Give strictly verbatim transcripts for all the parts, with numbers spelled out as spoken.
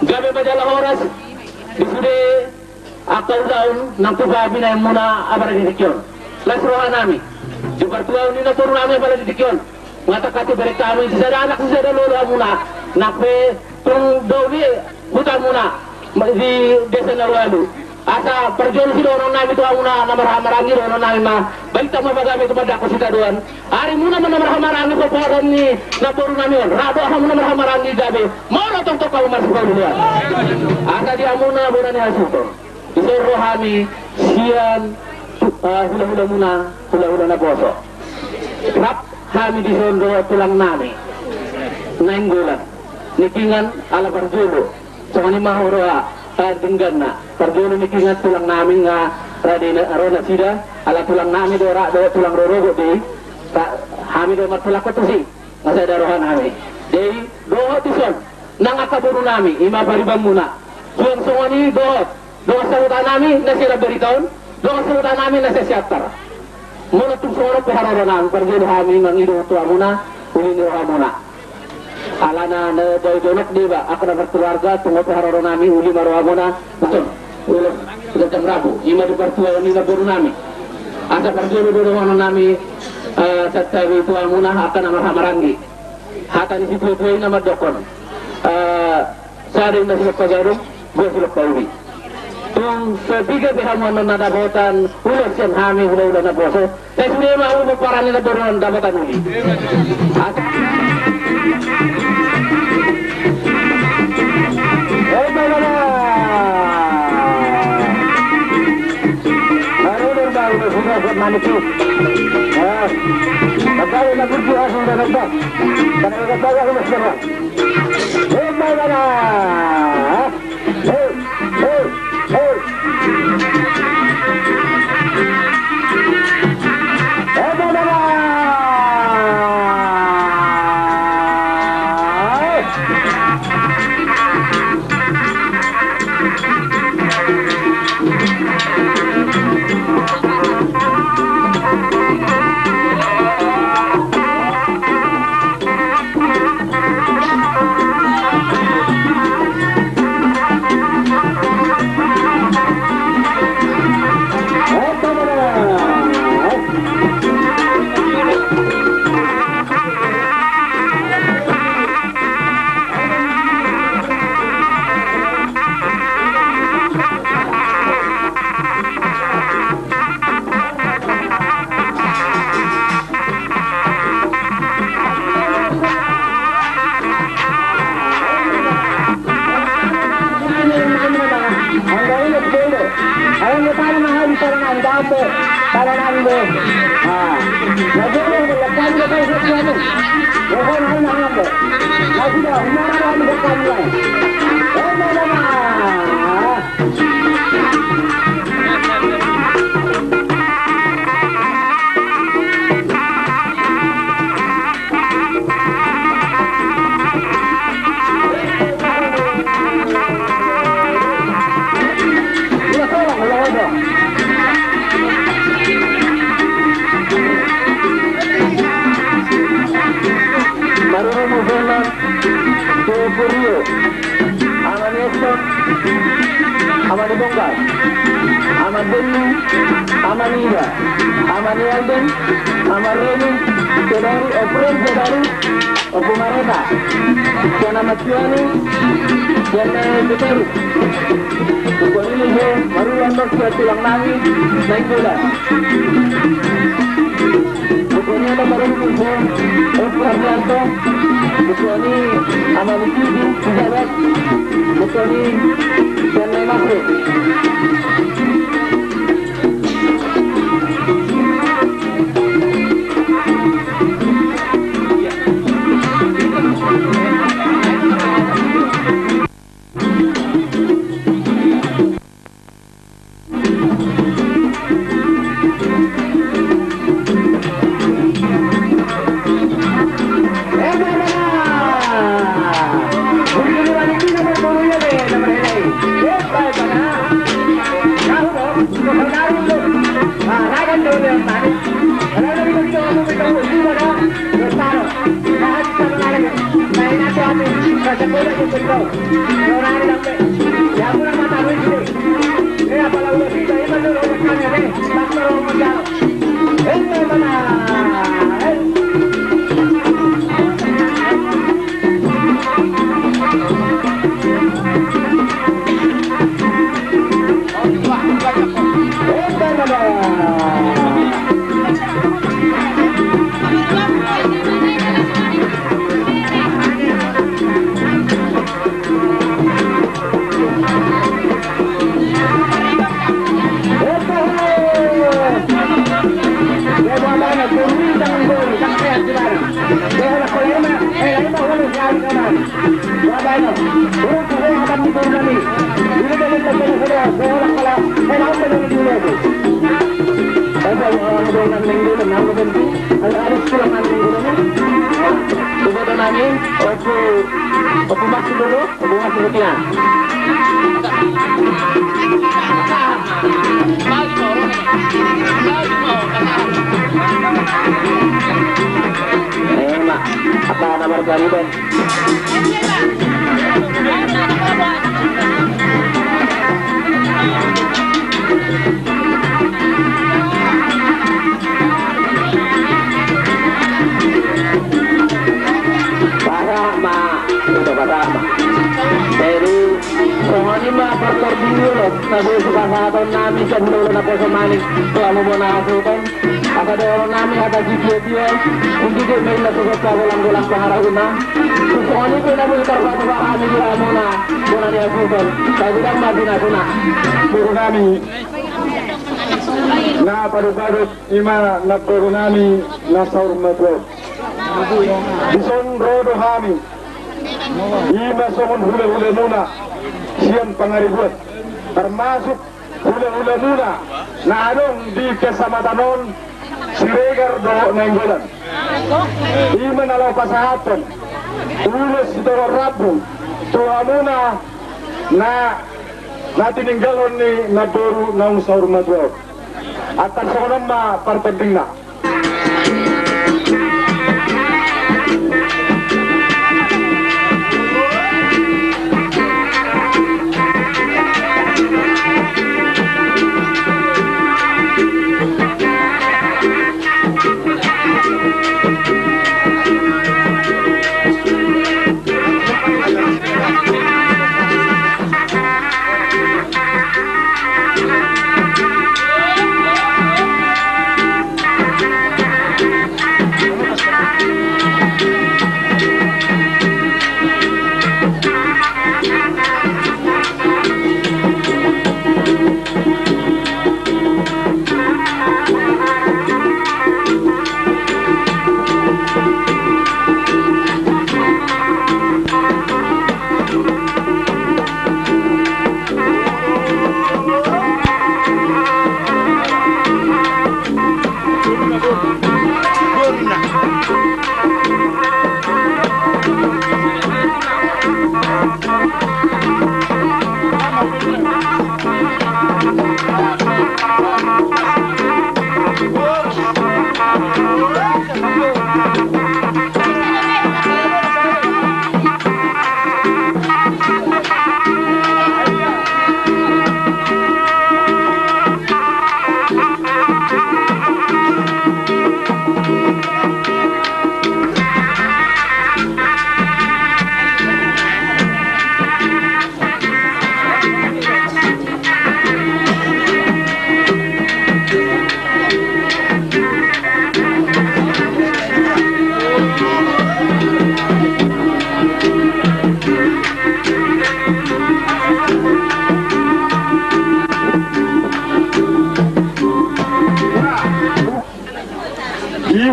Gabe ma jala horas di sude angka ulaon nang tu pabinaen muna apala di tingki on. Las roha nami di partuaon ni namboru nami apala di tingki on. Manghatahon hata, bere hami sisada anak sisada lolo hamuna, nang pe tung dao be huta muna di desa na ualu. Asa parjolo sidohonon nami tu hamuna na marhahamaranggi, dohonon nami ma: Balintang ma pagabe, tumandangkon sitadoan. Ari muna ma na marhahamaranggi pomparan ni namboru nami on, rap dohot hamu na marhahamaranggi gabe, molo tongtong hamu marsipangoluan. Asa di hamuna bona ni hasuhuton, dison ro hami sian, eh, hulahula muna, hulahula naposo. Rap hami dison dohot tulang nami Nainggolan, Ningkingan, ala parjolo. Songon i ma huroha, eh, dengganna. Parjolo Ningkingan tulang nami nga rade na, ro nasida, ala tulang nami do, rap dohot tulang rorobot do i. Hami do martulangkon tusi, nga sada roha nami. Jadi dohot dison nang angka boru nami, i ma pariban muna. Suang songon i dohot dongan sahuta nami na sian Ambarita on, dongan sahuta nami na sian Siantar. Molo tung songon on pe haroro nami, parjolo hami mangido tu hamuna uli ni roha muna. Alana na dao jonok do iba angka na markeluarga, tung on pe haroro nami uli ma roha muna. Betul. Ulos Gajah Merabu, i ma di partuaon ni namboru nami. Asa parjolo do dohonon nami, eh, santabi tu hamuna angka na marhahamaranggi. Hata ni situatua i na mandokkon, eh, sada inna silompa gadong, dua silompa uli. Tung so piga pe hamu annon na dapotan ulos sian hami hulahula naposo, sai sude ma hamu pomparan ni namboru on dapotan uli. As-, eh, bala, bala. Baru, baru, baru, sudah, sudah, manis, tuh. Eh, baru, baru, sudah, sudah, sudah. Baru, baru, baru, sudah. Marurung ma songon tu Purio, Ama ni Eston, Ama Denny, Ama Nida, Ama Nialden, Ama Reni, saudari, Efraim, saudari, Ompu Mareta, sian Ama Siani, sian, eh, Peteru. Pokokna i, marula ma sian tulang nami Nainggolan. Pokokna i, marula ma sian Ompu Harlianto. Pokokna i, Ama Bukidi, pejabat. Pokokna i, sian Nai Masri. Ompu, Ompu Max dulu, Ompu Max dulu, ya. Eh, Mak, apa nama marga ni, Bang? Pasahat ma, ito, pasahat ma. Jadi, songon i ma parpording ni on, na boi sipasahaton nami sian Dolok Naposo Manik, tu hamu bona hasuhuton. Asa dohonon nami hata sitiotio, tung didok ma inna tu golang-golang pangarahutna. Tung songon i pe na boi tarpatupa hami di hamuna bona ni hasuhuton. Sai godang ma di nasuna. Boru nami na padopadop, i ma namboru nami na saur matua on. Dison ro do hami, i ma songon hula-hulamuna sian Pangaribuan, termasuk hula-hulamuna na adong di kecamatan on, Siregar dohot Nainggolan. I ma na laho pasahathon ulos sitolop rambu tu hamuna na, na tininggalhon ni namboru naung saur matua on. Antar songon on ma parpordingna.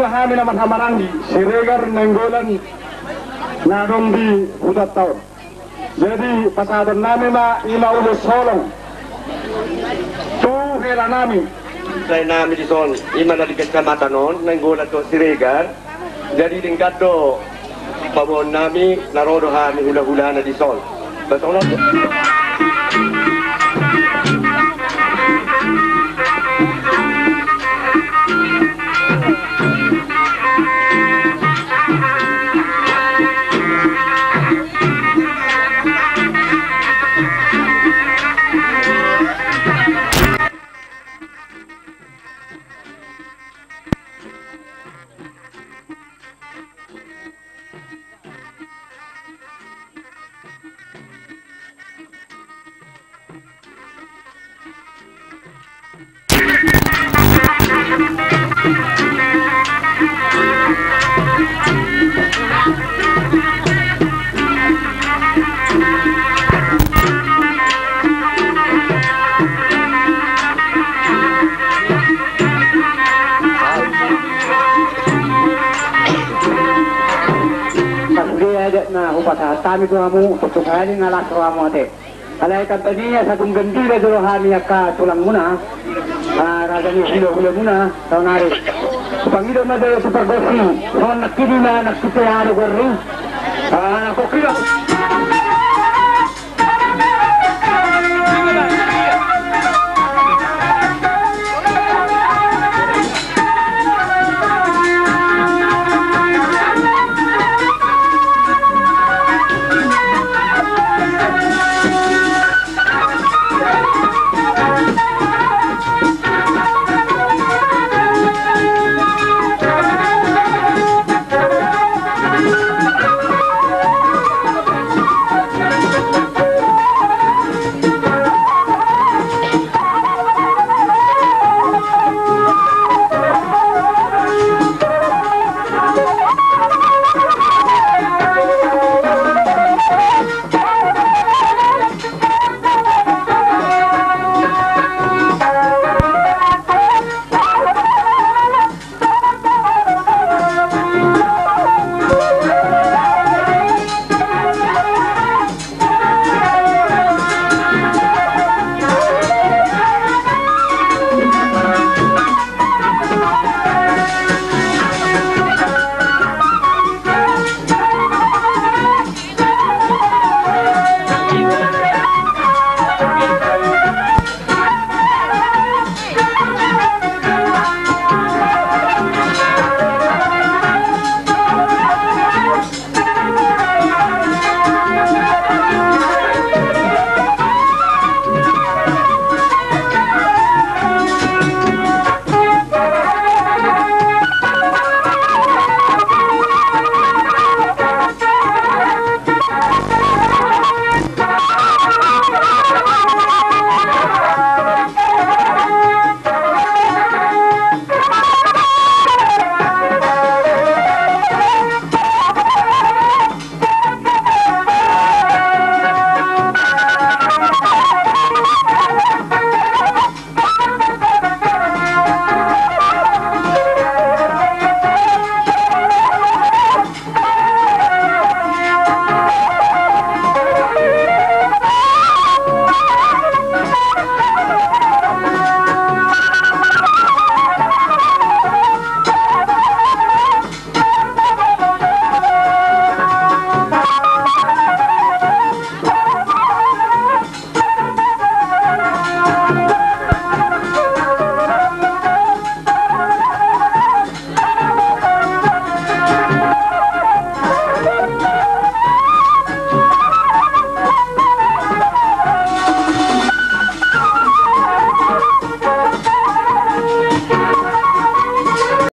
Hami na marhahamaranggi Siregar Nainggolan na adong di hutanta on. Jadi pasahaton nami ma i ma ulos holong tu hela nami. Sai nami dison i ma na di kecamatan on Nainggolan dohot Siregar. Jadi denggan do paboaon nami na ro do hami hulahulana dison. Songon on. Pas dia aja na hupasahat hami tu hamu, tu sahali na las rohamu ate. Alai tanpa ninna satung gembira jolo hami angka tulangmuna, ah, raja ni hulahulamuna saonari. Hupangido ma jolo tu pargonsi, songon nangkin i ma nangkin pe ahu garri. Ah, nangkin pe.